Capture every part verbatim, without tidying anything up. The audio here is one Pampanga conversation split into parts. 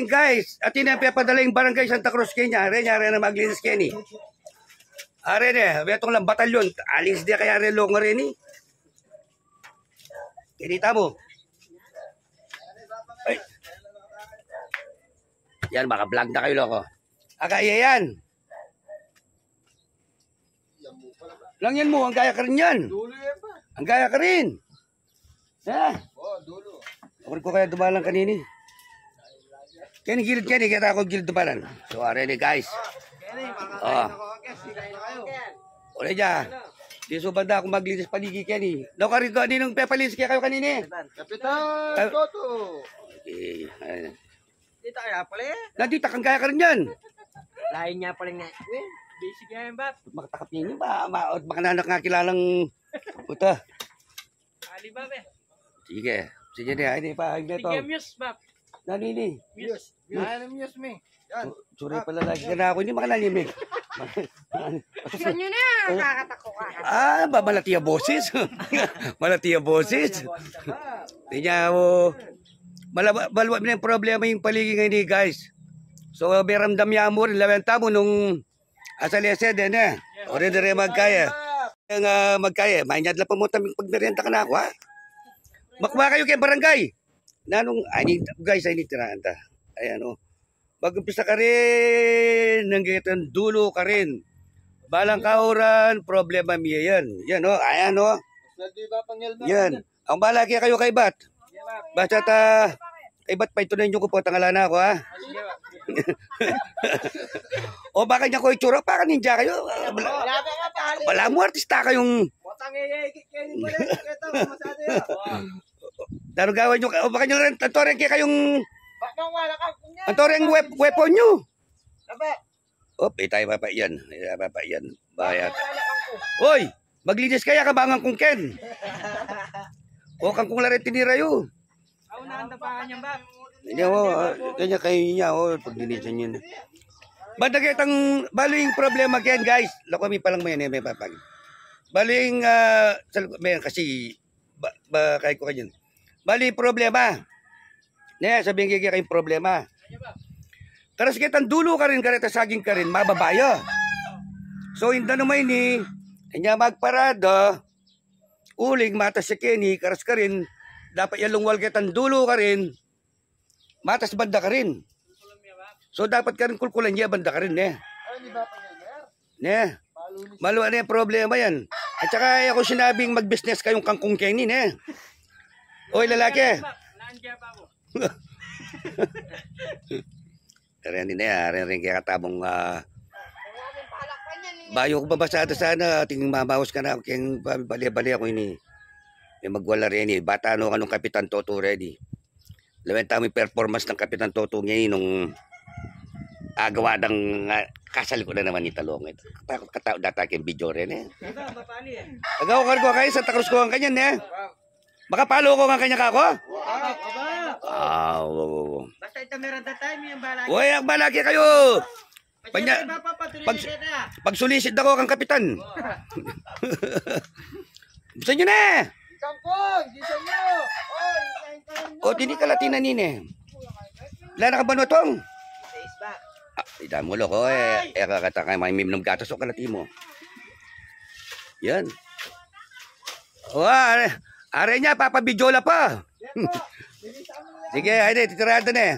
Guys, atin ne ing pepadala king Barangay Santa Cruz keni. Are ne, are ne maglinis keni. Are ne, metung lang batalyon. Alinis de kaya are loko reni. Keni tamu. Ay. Yan, maka-vlog na kayu, loko. Aga, iya yan. Lang yan mu, ang gaya ka rin yan. Dulo yan pa. Ang gaya ka rin. Ha? O, dulo. Ako rin ku kaya dumalang kanini. Keni gilid keni, kaya aku gilid dumalang. So, are ne, guys. O. Uli ya. Di su banda aku maglinis paligi keni. Nanu karin ku, ninung pepalinis kaya kayu kanini? Kapitan Toto. Okay. Ayan. Dita kaya pala e. Nandita kang gaya ka rin yan. Lain ya pala nga. Basic ya yan, Bap. Makatakap ini ba? Ma, ma, makananak nga kilalang puta. Ali, Bap e. Sige. Sige ne, ini pa, ini to. Sige, Muse, Bap. Nanu ini? Muse. Muse. Muse. Ay, ano, Muse, mi? Yan. Suray pala lagi ka na aku ini, makananu ini, mi? Yan yun na, kakatako ka. Ah, ba, malati a boses. Malati a boses. Di niya, o, Malwa, malwa mi neng problema ing paligi ngeni, guys. So, meramdam ya mu rin, lawen tamu nung asalese de ne. O rin, dire magkaya. Nga magkaya, manyad la pa mu taming pagmerienda kanaku, ha? Makwa kayu keng barangay. Nanung, ay, ini, guys, ay, ini tiraan ta. Ayan, o. Mag-umpisa ka rin, nang gitang dulo ka rin. Balang kauran, problema mi yan. Yan, o, ayan, o. Yan. Ang bala kaya kayu kaibat. Basta ta, kaibat pa ito na inyo ku po, tangalan na aku, ha? O, baka niya ku itsura, baka ninja kayu. Bala, bala mu, artista kayung. Daru gawan niyo, o, baka niyo rin, tanto rin kaya kayung, tanto rin wep-, weapon niyo. Op, itay papa yan. Itay papa yan. Bayat. Oy, maglinis kaya ka bangang kung ken. O, kang kung lare tinira yu. Aw, nanda pa kanya, Bap. Kanya, o, kanya kayu niya, o, paglinisan niya na. Banda ketang, balu ing problema ken, guys. Lako mi palang may, may papag. Balu ing, ah, sal-, may kasi, ba, ba, kay ku kanyan. Balu ing problema. Ne, sabihan ke kayung problema. Karas ketang dulu karin, kareta saging karin, mababa ya. So, inda naman ini, inya magparada, uling matas ya keni, karas karin, dapat ya lungwal ketang dulu karin, matas banda karin. So, dapat karin kulkulan ya banda karin, ne? Ne? Malu, ne, problema yan. At saka, e ku sinabing mag-business kayung kangkung keni, ne? Oy, lalaki. Ren, ne, ren, ren, kaya katabong, ah, bayu ku babasada sana, ating mamaus ka na, keng bale-bale aku ini. E, magwala reni, bata no, kanung Kapitan Toto reni. Lawen tamu ing performance nang Kapitan Toto ngeni nung agawa dang, ah, kasal ku na naman ita, loko. Katakut katau data keng video reni, e. Agaw, kargo kayu, Santa Cruz ku kanyan, e. Makapalo ku kanyan, kako? Ah, wo, wo, wo. Basta ita merenda tayo, mi ang bala. Oy, ang bala kayu. Panya, pag, pagsulisit da ku kang Kapitan. Bisa nyo na. Kangkung, bisa nyo. Oy, kangkung. O, tini kalati na nini. Wala na ka ba nutong? Ah, ita mu, loko, e. E, kakata kay may minum gatas o kalati mu. Yan. O, are, are nya, papabidyo la pa. Sige, ay, di, titirada na, e.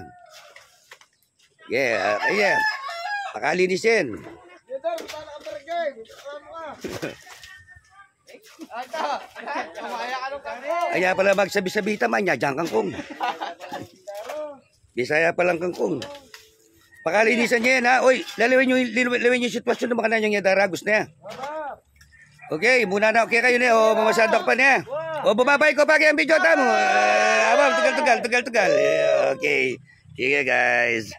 Sige, ah, ayan. Pakalinisin. Kaya pala magsabi-sabi taman niya, diyan kangkung. Bisaya palang kangkung. Pakalinisan niya yan, ha? Oy, lalawen nyo, lalawen nyo yung sitwasyon ng mga nanyang yadaragus na yan. Okay, muna na. Okay kayu, ne? O, mamasadak pa, ne? O, bumabay ku pa kayang video tamu. E, abang, tugal, tugal, tugal, tugal. E, okay. Sige, guys.